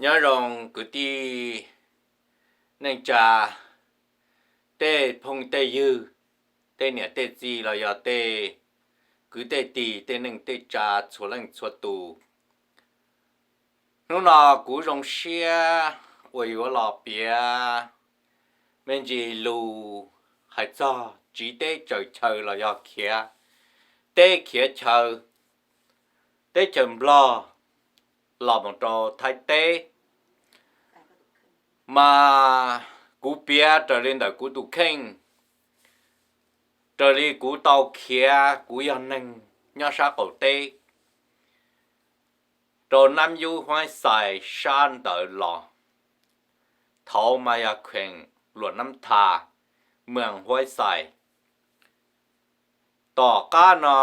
Nyob zoo kwv tij neej tsa, tej phooj tej ywg, tej niam tej txiv los yog tej kwv tej tij, tej neej tej tsa txhua leej txhua tus. Hnub no kuv zoo siab uas yuav los piav me ntsis lus hais txog tsiv teb tsaws chaw los yog khiav teb khiav chaw teb chaws Nplog los mus rau Thaib teb. Mas kuv piav raws li ntawm kuv tus kheej, raws li kuv tau khiav, kuv yog neeg nyob sab qaum teb, rau Nab Yub Huaib Xais sab ntawd los. Thaud mas yog kheem Luam Nab Tha, mws Huaib Xais. Tom qab no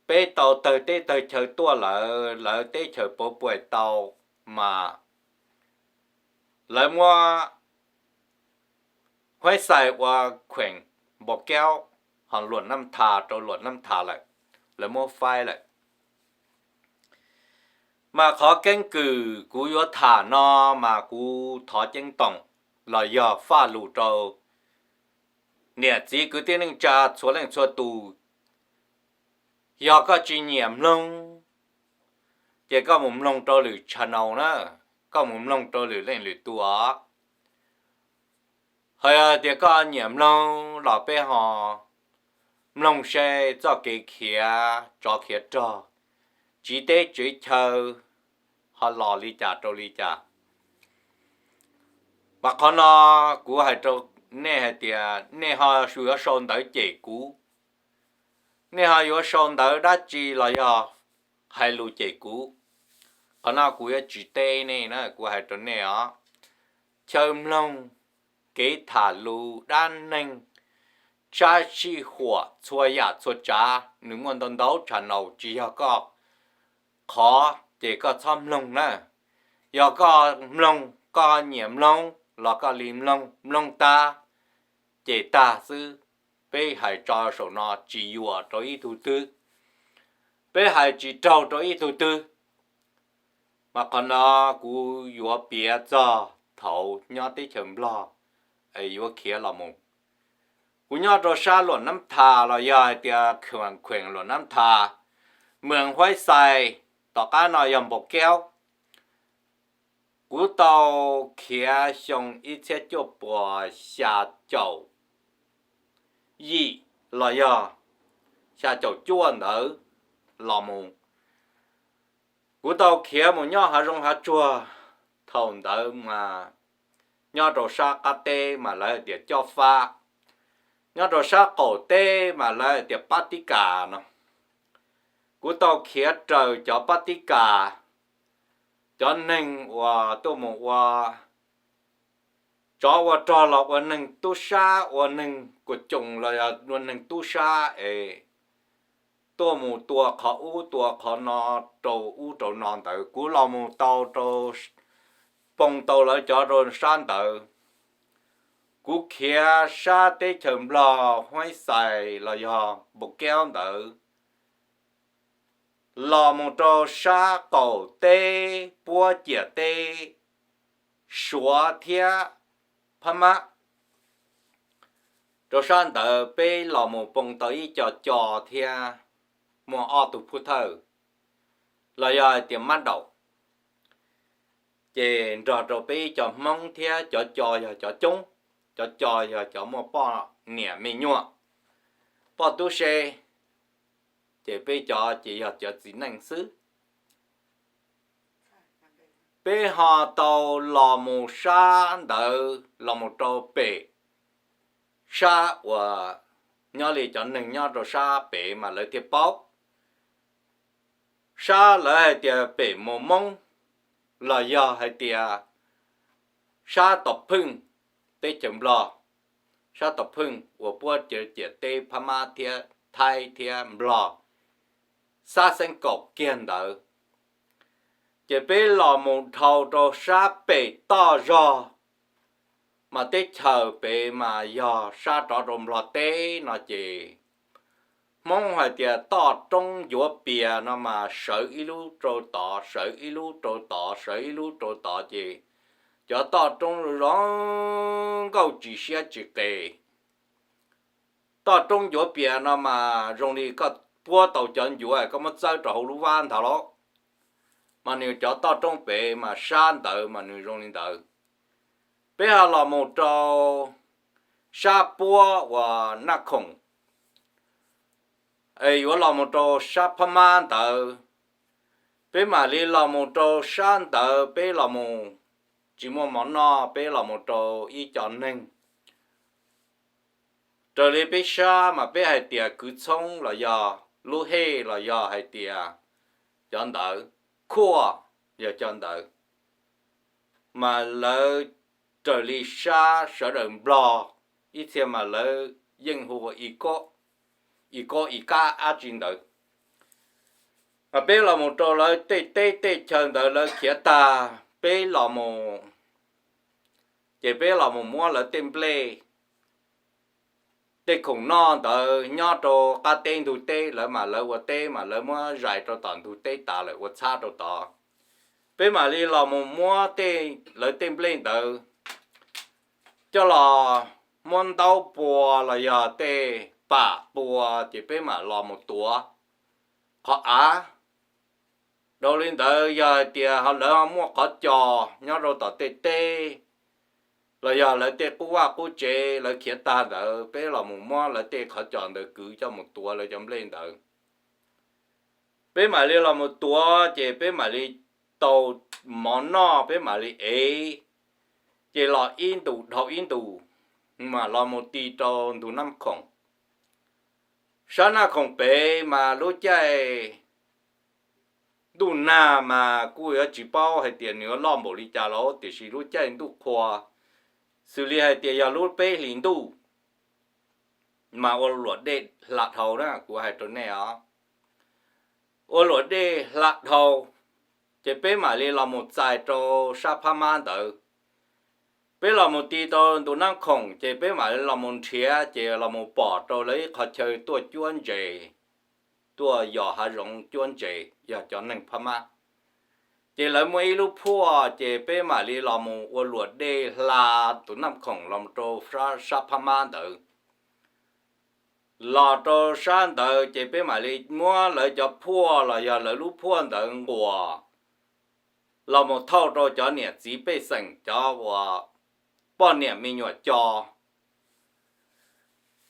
peb tau tawg teb tawg chaw tuaj lawm, lawv teb chaws puav puas tau, mas lawv muab Huaib Xais ua kheem Npau Kaub, ho Luam Nab Tha rau Luam Nab Tha lawm, lawv muab faib lawm. Mas qhov keeb kwm kuv yuav tham no mas kuv thov ceeb toom los yog faj lus rau niam txiv kwv tij neej tsa txhua leej txhua tus. Yog koj tsis nyiam mloog, ces koj mus mloog rau lwm channel na, koj mus mloog rau lwm leej lwm tus os. Ho yog tias koj nyiam mloog los peb ho mloog seb txoj kev khiav tsov khiav rog, tsiv teb tsiv chaw ho los li cas rau li cas. Mas qhov no kuv hais rau nej hais tias nej ho yuav sau ntawv cem kuv, nej ho yuav sau ntawv dab tsi los yog hais lus cem kuv, qhov no kuv yuav tsis teb nej na, kuv hais rau nej os. Chaw mloog, kev tham lus, dab neeg, tsab sij huam, txhua yam txhua tsav nws muaj ntau ntau channel, tsis yog koj qhov ces koj txhob mloog na. Yog koj mloog, koj nyiam mloog los koj li mloog, mloog tag ces tag xwb. Peb hais tso saum no tsis yuam rau ib tug twg, peb hais tsis raug rau ib tug twg. Mas qhov no kuv yuav piav txog thaum nyob teb chaws Nplog es yuav khiav los mus. Kuv nyob rau sab Luam Nab Tha los yog hais tias kheem Luam Nab Tha, mws Huaib Xais, tom qab no yog Npau Kaub. Kuv tau khiav xyoo ib txhiab cuaj puas xya caum yim los yog xya caum cuaj ntawd los mus. Kuv tau khiav mus nyob hav zoov hav tsuag, thaum ntawd mas nyob rau sab qab teb mas lawv tias Coj Fab, nyob rau sab qaum teb mas lawv tias Pab Tib Kas no. Kuv tau khiav raws cov Pab Tib Kas, cov neeg uas tuaj mus ua tsov ua rog los ua neeg tub sab, ua neeg kuas coos los yog ua neeg tub sab es tuaj mus tua qhov ub tua qhov no rau ub rau no ntawd. Kuv los mus tau rau, poo tau lawv cov rau sab ntawd. Kuv khiav sab teb chaws Nplog Huaib Xais los yog Npau Kaub ntawd los mus rau sab qaum teb puab ciam teb Suav thiab Phab Mab. Rau sab ntawd peb los mus poo tau ib co co thiab muaj ob tug phuj thawj los yog hais tias mab daum, ces nrog rau peb ib co Hmoob thiab cov co yog cov coob, cov co yog cov muaj poj niam me nyuam, poj tub se, ces peb cov ces yog cov txiv neej xwb. Peb ho tau los mus sab ntawd los mus rau pem, sab uas nyob li cov neeg nyob rau sab pem mas lawv thiaj paub. Sab lawv hais tias pem mus Moob los yog hais tias sab tom pheej teb chaws Nplog, sab tom pheej uas puab ciam teb Phab Mab thiab Thaib thiab Nplog, sab xeeb kaum kiag ntawd. Ces peb los mus dhau rau sab pem toj zog, mas teb chaws pem mas yog sab rov rau Nplog teb no ces Hmoob hais tias toj roob ncuav pias no mas sawv ib lub rau tod, sawv ib lub rau tod, sawv ib lub rau tod ces cov toj roob zoo nkauj tsis siab tsis qes. Toj roob ncuav pias no mas zoo li koj puab tau cov ncuav koj muab txawb rau hauv lub vab ntag lauj. Mas nws cov toj roob pem mas sab ntawd mas nws zoo li ntawd. Peb ho los mus rau sab puab uas Naj Khoom, es yuav los mus rau sab Phab Mab ntawd, peb mam li los mus rau sab ntawd, peb los mus tsis muaj mov noj, peb los mus rau ib co neeg raws li peb sab mas peb hais tias kwv txhoob los yog lub hej los yog hais tias cov ntawd, khuaj yog cov ntawd, mas lawv raws li sab sawv daws Nplog ib txhia mas lawv yeej hu ua i kob, i kob i kab dab tsi ntawd. Mas peb los mus rau lawv tej teb tej chaw ntawd lawv khiav tag, peb los mus, ces peb los mus muab lawv tej nplej, tej khoom noj ntawd nyob rau qab teb ntug teb, lawv mas lawv ua teb mas lawv muab zais rau tom ntug teb tas lawm ua txhab rau tod. Peb mam li los mus muab tej, lawv tej nplej ntawd coj los muab ntaub pua los yog tej pam pua, ces peb mam los mus tuav qhov av. Dhau li ntawd yog hais tias lawv ho muaj qhov cos nyob rau tom tej teb los yog lawv tej qub vaj qub tsev lawv khiav tag ntawd, peb los mus muab lawv tej qhov cos ntawd kwv coj mus tuav lawv cov nplej ntawd. Peb mam li los mus tuav ces peb mam li tau mov noj, peb mam li ev, ces los ib ntus dhau ib ntus, mam los mus ti rau ntug Naj Khoom. Sab Naj Khoom pem mas lub caij ntuj nag mas kuj yuav tsis paub hais tias nws yuav loj npaum li cas los, tiam sis lub caij ntuj qhua xws li hais tias yog lub peb hlis ntuj mas ua luam dej hla dhau na, kuv hais rau nej os, ua luam dej hla dhau, ces peb mam li los mus txais rau sab Phab Mab ntawd. Peb los mus ti rau ntug Naj Khoom ces peb mam li los mus nrhiav ces los mus pom rau lawv ib qhov chaw tuaj cuab ntses, tuaj yos hav zoov cuab ntses yog cov neeg Phab Mab. Ces lawv muaj ib lub phuaj ces peb mam li los mus ua luam dej hla tus Naj Khoom los rau sab Phab Mab ntawd. Los rau sab ntawd ces peb mam li muab lawv cov phuaj los yog lawv lub phuaj ntawd nquas los mus thauj rau cov niam txiv pej xeem cov uas poj niam me nyuam co.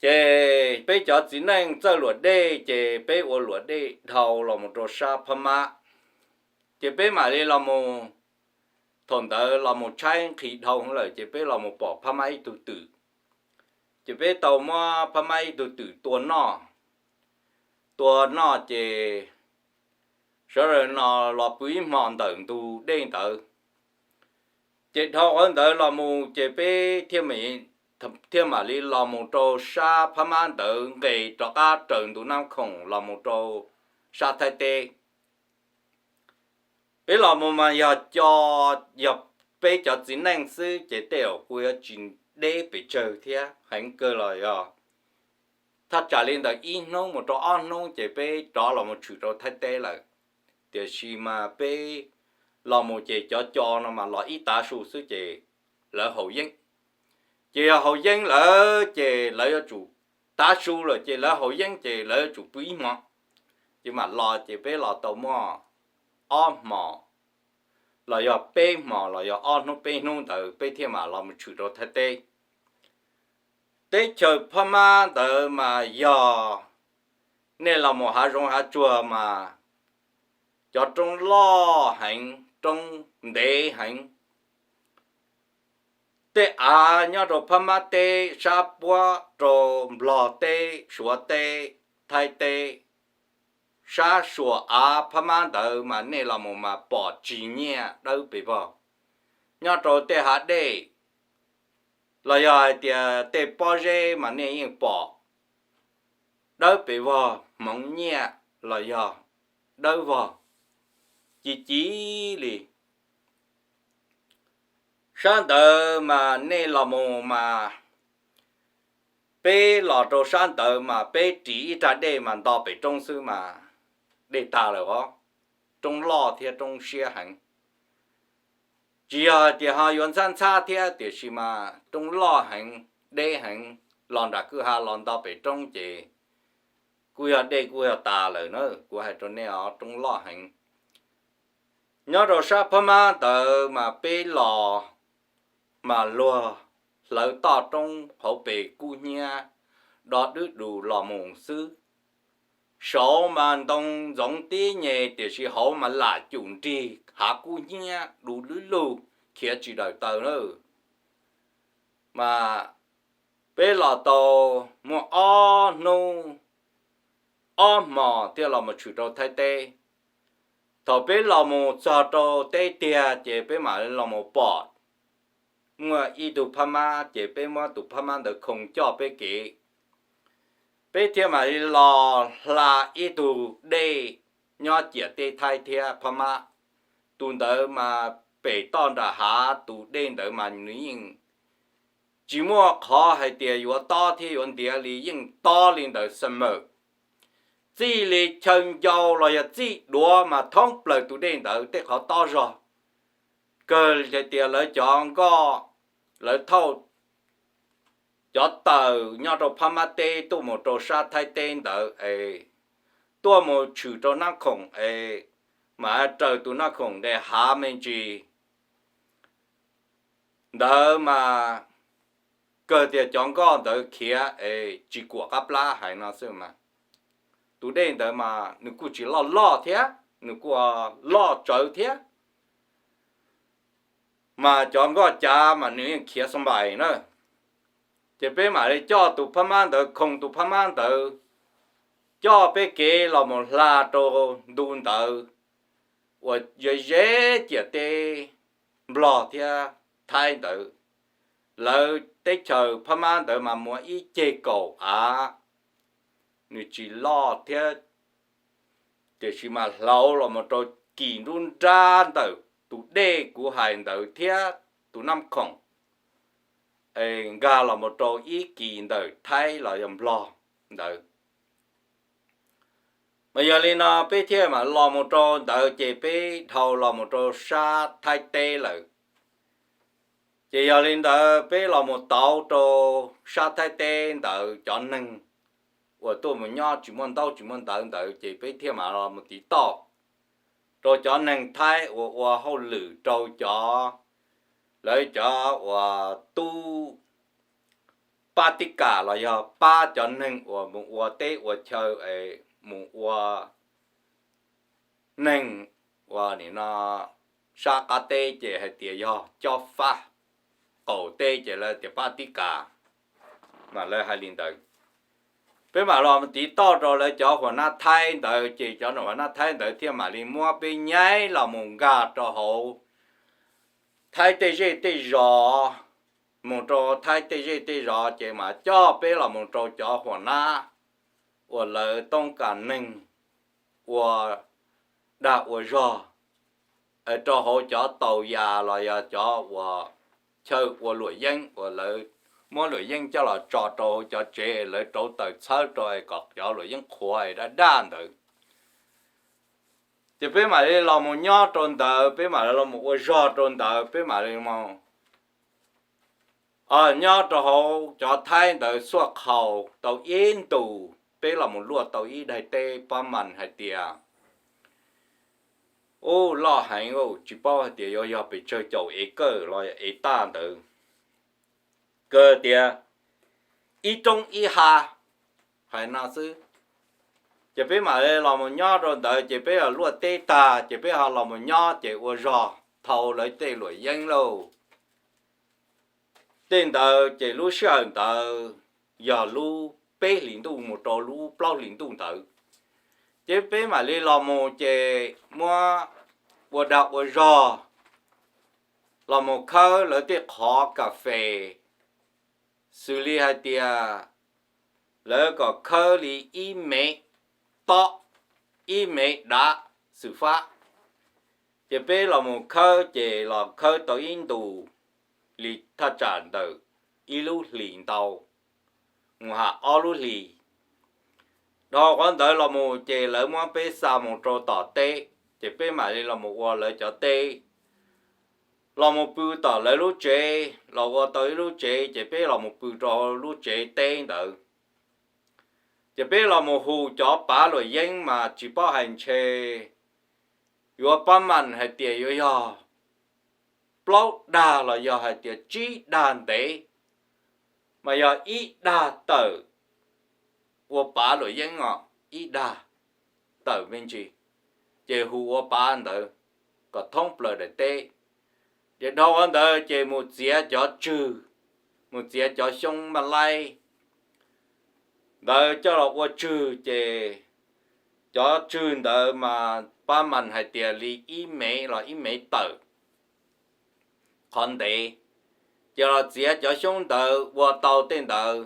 Ces peb cov txiv neej txawj luam dej ces peb ua luam dej dhau los mus rau sab Phab Mab. Ces peb mam li los mus, thaum ntawd los mus tshaib nqhis dhau lawm ces peb los mus pom Phab Mab ib tug twm. Ces peb tau muab Phab Mab ib tug twm tua noj. Tua noj ces sawv daws no los pw ib hmo ntawm ntug dej ntawd. Ces dhau qhov ntawd los mus ces peb thiaj mam li los mus rau sab Phab Mab ntawd nqes rov qab raws ntug Naj Khoom los mus rau sab Thaib teb. Peb los mus mas yog co, yog peb cov txiv neej xwb ces tej zaum kuj yuav tsis deb pes tsawg thiab, heev kawg los yog thaj tsam li ntawm ib hnub mus rau ob hnub ces peb rov los mus tshwm rau Thaib teb lawm. Tiam sis mas peb los mus ces cov co no mas los ib tav su xwb ces lawv haus yeeb. Ces yog haus yeeb lawm ces lawv yuav tsum, tav su lawm ces lawv haus yeeb ces lawv yuav tsum pw ib hmo. Ces mam los ces peb los tau muaj ob hmos los yog peb hmos los yog ob hnub peb hnub ntawd peb thiaj mam los mus tshwm rau Thaib teb. Teb chaws Phab Mab ntawd mas yog nej los mus hav zoov hav tsuag mas cov roob loj heev, roob ntev heev. Tej av nyob rau Phab Mab teb sab puab rau Nplog teb, Suav teb, Thaib teb, sab Suam av Phab Mab ntawd mas nej los mus mas pom tsis nyiaj dawb pes vog. Nyob rau tej hav dej los yog hais tias tej pob zeb mas nej yeej pom dawb pes vog, hmoov nyiaj los yog dawb vog ci ci li. Sab ntawd mas nej los mus mas peb los rau sab ntawd mas peb ris ib rag dej mas nto pem roob xwb mas dej tag lawm os. Roob loj thiab roob siab heev. Tsis yog hais tias ho yuav ntxhab ntxhab thiab, tiam sis mas roob loj heev, deb heev, los nram kwj ha los nto pem roob ces kuj yog dej kuj yog tas lawm na. Kuv hais rau nej os, roob loj heev. Nyob rau sab Phab Mab ntawd mas peb los mas luag hlawv toj roob hauv pes kub hnyiab, do dwb dus los mus xwb. Saud mas ntoo ntxoov tib nyem, tiam sis hauv mas lam cum nrig hav kub hnyiab du lub lug, khiav tsis daws taw na. Mas peb los tau muaj ob hnub ob hmos thiaj los mus tshwm rau Thaib teb. Thaum peb los mus txog rau teb tiag ces peb mam li los mus pom muaj ib tug Phab Mab, ces peb muab tus Phab Mab ntawd khoo coj peb kev. Peb thiaj mam li los hla ib tug dej nyob ciam teb Thaib thiab Phab Mab. Tus ntawd mas pem toj nram hav, tus dej ntawd mas nws yeej tsis muaj qhov hais tias yuav tob thiab yuav ntiav li, yeej tob li ntawd xwb mas. Txij li chaw ncau los yog txij duav mas thoob plaws tus dej ntawd tej qhov tob zog. Kawg hais tias lawv cov nkoj, lawv thauj cov taws nyob rau Phab Mab teb tuaj mus rau sab Thaib teb ntawd es tuaj mus tshwm rau Nab Khoom es mam raws tus Nab Khoom daim hav me ntsis ntawd mas kawg tias cov nkoj ntawd khiav es tsis kuam qab plab hais no xwb mas. Tus dej ntawd mas nws kuj tsis loj loj thiab, nws kuj loj tsawv thiab, mas cov nkoj cav mas nws yeej khiav xab npais na. Ces peb mam li coj tus Phab Mab ntawd, khoo tus Phab Mab ntawd, coj peb kev los mus hla rau ntu ntawd uas ze ze ciam teb Nplog thiab Thaib ntawd. Lawv teb chaws Phab Mab ntawd mas muaj ib ceg kaum av, nws tsis loj thiab, tiam sis mas hlauv los mus rau kis nruab nrab ntawm tus dej kuv hais ntawd thiab tus Nab Khoom, nkag los mus rau ib kis ntawm Thaib los yog Nplog ntawd. Mas yog li no peb thiaj mam los mus rau ntawd ces peb dhau los mus rau sab Thaib teb lawm. Ces yog li ntawd peb los mus tauv rau sab Thaib teb ntawd cov neeg uas tuaj mus nyob tsis muaj ntaub tsis muaj ntawv ntawd ces peb thiaj mam los mus tiv toj rau cov neeg Thaib uas ua hauj lwm rau cov, lawv cov uas tub pab tib kam los yog pab cov neeg uas mus ua teb ua chaw es mus ua neeg ua nim no sab qab teb ces hais tias yog cob fab, qaum teb ces lawv tias pab tib kam, mas lawv hais li ntawd. Peb mam los tiv toj rau lawv cov huam nab Thaib ntawd ces cov huam nab Thaib ntawd thiaj mam li muab peb nyaib los mus nkag rau hauv Thaib tej zej tej zos, mus rau Thaib tej zej tej zos ces mam coj peb los mus rau cov huam nab uas lawv toob kas neeg ua dag ua zog rau hauv cov tau yas los yog cov uas chaw ua luam yeeb uas lawv muab luam yeeb coj los tso rau hauv cov tsev, lawv rauv taws txhawb rau kom cov luam yeeb qhuav daj daj ntawd. Ces peb mam li los mus nyob rau ntawd, peb mam li los mus ua zog rau ntawd, peb mam li mus nyob rau hauv cov Thaib ntawd xuaj khaus tau ib ntus, peb los mus luaj tau ib daim teb pab mas hais tias, ub, loj heev, tsis paub hais tias yuav yog pes tsawg caum ev kawj los ev taj ntawd, kawg tias ib roob ib ha hais no xwb. Ces peb mam li los mus nyob rau ntawd ces peb los luaj teb tag ces peb ho los mus nyob ces ua zog thau lawv tej luam yeeb lauj. Tej ntawd ces lub sij hawm ntawd yog lub peb hlis ntuj mus rau lub plaub hlis ntuj ntawd. Ces peb mam li los mus ces muab ua dag ua zog, los mus khawb lawv tej qhov kas fes, xws li hais tias lawv kom khawb li ib mev tob, ib mev dav xwm fab. Ces peb los mus khawb ces los khawb tau ib ntus li thaj tsam ntawm ib lub hlis ntau. mus ham ob lub hlis. Dhau qhov ntawd los mus ces lawv muab peb xa mus rau tom teb, ces peb mam li los mus ua lawv cov teb, los mus pw tom lawv lub tsev, los ua tau ib lub tsev ces peb los mus pw rau lub tsev teb ntawd. Ces peb los mus hu cov pav luam yeeb mas tsis paub hais ntshe yuav pab mam hais tias yuav yog plaub dag los yog hais tias tsib dag ntev, mas yog ib dag tawm ua pav luam yeeb os, ib dag tawm me ntsis, ces hu ua pav ntawd kom thoob plaws daim teb. Ces dhau qhov ntawd ces mus txiav cov tswg, mus txiav cov xyoob maj laib ntawd coj los ua tswg, ces cov tswg ntawd mas pab mam hais tias li ib mev los ib mev tawm qhov ntev, ces los txiav cov xyoob ntawd ua tau tej ntawd.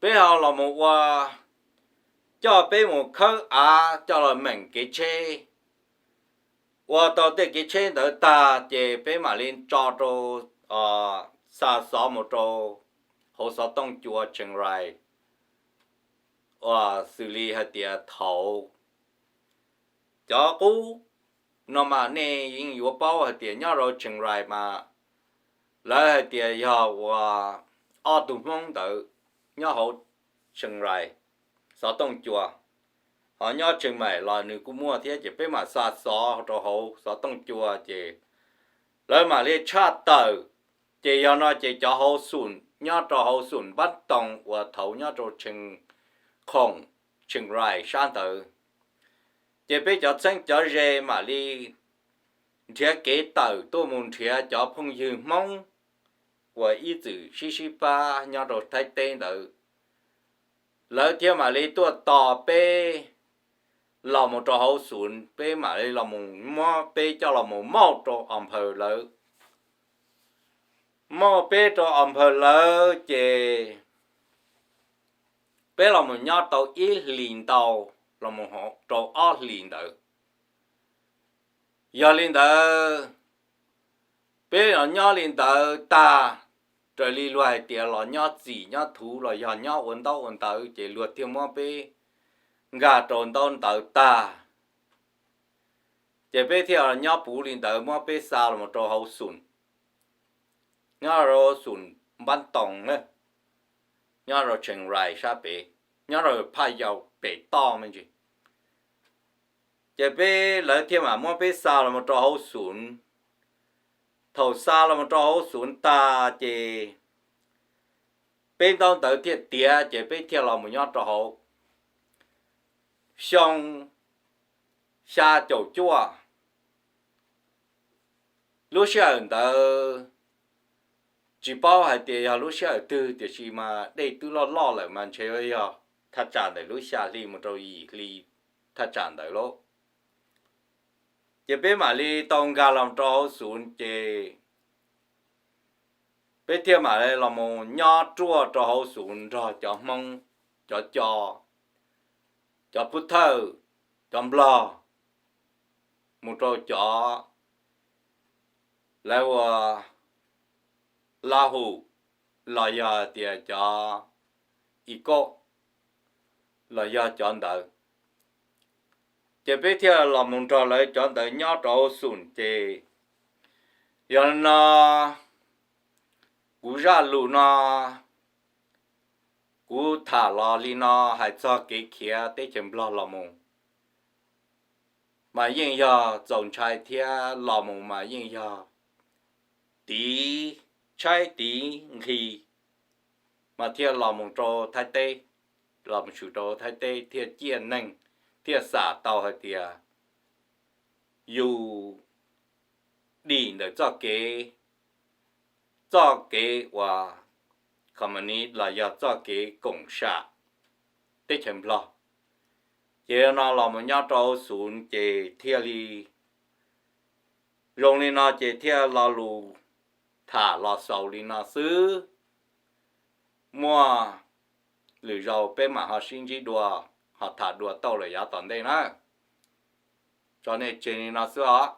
Peb ho los mus ua, coj peb mus khawb av coj los meem kev tsheb, ua tau tej kev tsheb ntawd tag ces peb mam li tso rau, xa xov mus rau hauv xov tooj cua Chiang Rai, uas xws li hais tias thaum cov qub no mas nej yeej yuav paub hais tias nyob rau Chiang Rai mas lawv hais tias yog uas ob tug Hmoob ntawd nyob hauv Chiang Rai xov tooj cua, ho nyob Chiang Mai los nws kuj muaj thiab, ces peb mam xa xov rau hauv xov tooj cua ces lawv mam li tshaj tawm. Ces yog no ces cov hauv xum nyob rau hauv xum Npab Toog uas thaum nyob rau Cheej Khoom, Chiang Rai sab ntawd, ces peb cov txheeb cov ze mam li nrhiav kev tawm tuaj mus nrhiav cov phooj ywg Hmoob uas ib txwm sib sib pab nyob rau Thaib teb ntawd, lawv thiaj mam li tuaj tos peb los mus rau hauv xum, peb mam li los mus muab peb coj los mus mauj rau o nphaws lawv. Mauj peb rau o nphaws lawv ces peb los mus nyob tau ib hlis ntau los mus rau ob hlis ntawd. Yog li ntawd, peb los nyob li ntawd tag, raws li luag hais tias los nyob txim nyob thuv los yog nyob ua ntaub ua ntawv ces luag thiaj muab peb nkag rau ntaub ntawv tag, ces peb thiaj los nyob puv li ntawd muab peb xa los rau hauv xum, nyob rau xum Npab Toog na, nyob rau Cheej Rai sab pem, nyob rau phaj yau pem toj me ntsis. Ces peb, lawv thiaj mam muab peb xa los rau hauv xum. Thaum xa los rau hauv xum tag ces peb ntaub ntawv thiaj tiav ces peb thiaj los mus nyob rau hauv xyoo xya caum cuaj. Lub sij hawm ntawd tsis paub hais tias yog lub sij hawm twg tiam sis mas dej twb loj loj lawm mas ntshe yog thaj tsam ntawm lub xya hli mus rau yim hli thaj tsam ntawd lauj. Ces peb mam li tau nkag los rau hauv xum ces peb thiaj mam li los mus nyob ruaj rau hauv xum nrog cov Hmoob, cov Co, cov Pub Thawj, cov Nplog, mus rau cov lawv ua Lahu los yog tias cov Ikauj los yog cov ntawd. Ces peb thiaj los mus nrog lawv cov ntawd nyob rau hauv xum ces yog no kuv zaj lus no kuv tham los li no hais txog kev khiav teb chaws Nplog los mus mas yeej yog txaus ntshai thiab los mus mas yeej yog tiv tshaib tiv nqhis mas thiaj los mus rau Thaib teb, los mus tshwm rau Thaib teb thiaj ciaj neeg, thiaj xam tau hais tias yus dim ntawm txoj kev, txoj kev uas communist los yog txoj kev koom sam teb chaws Nplog. Ces no los mus nyob rau hauv xum ces thiaj li zoo li no ces thiaj lo lus tham los xaus li no xwb. Muaj lwm zaus peb mam ho sib ntsib dua, ho tham dua tau lawm yav tom ntej na. Tso nej tseg li no xwb os.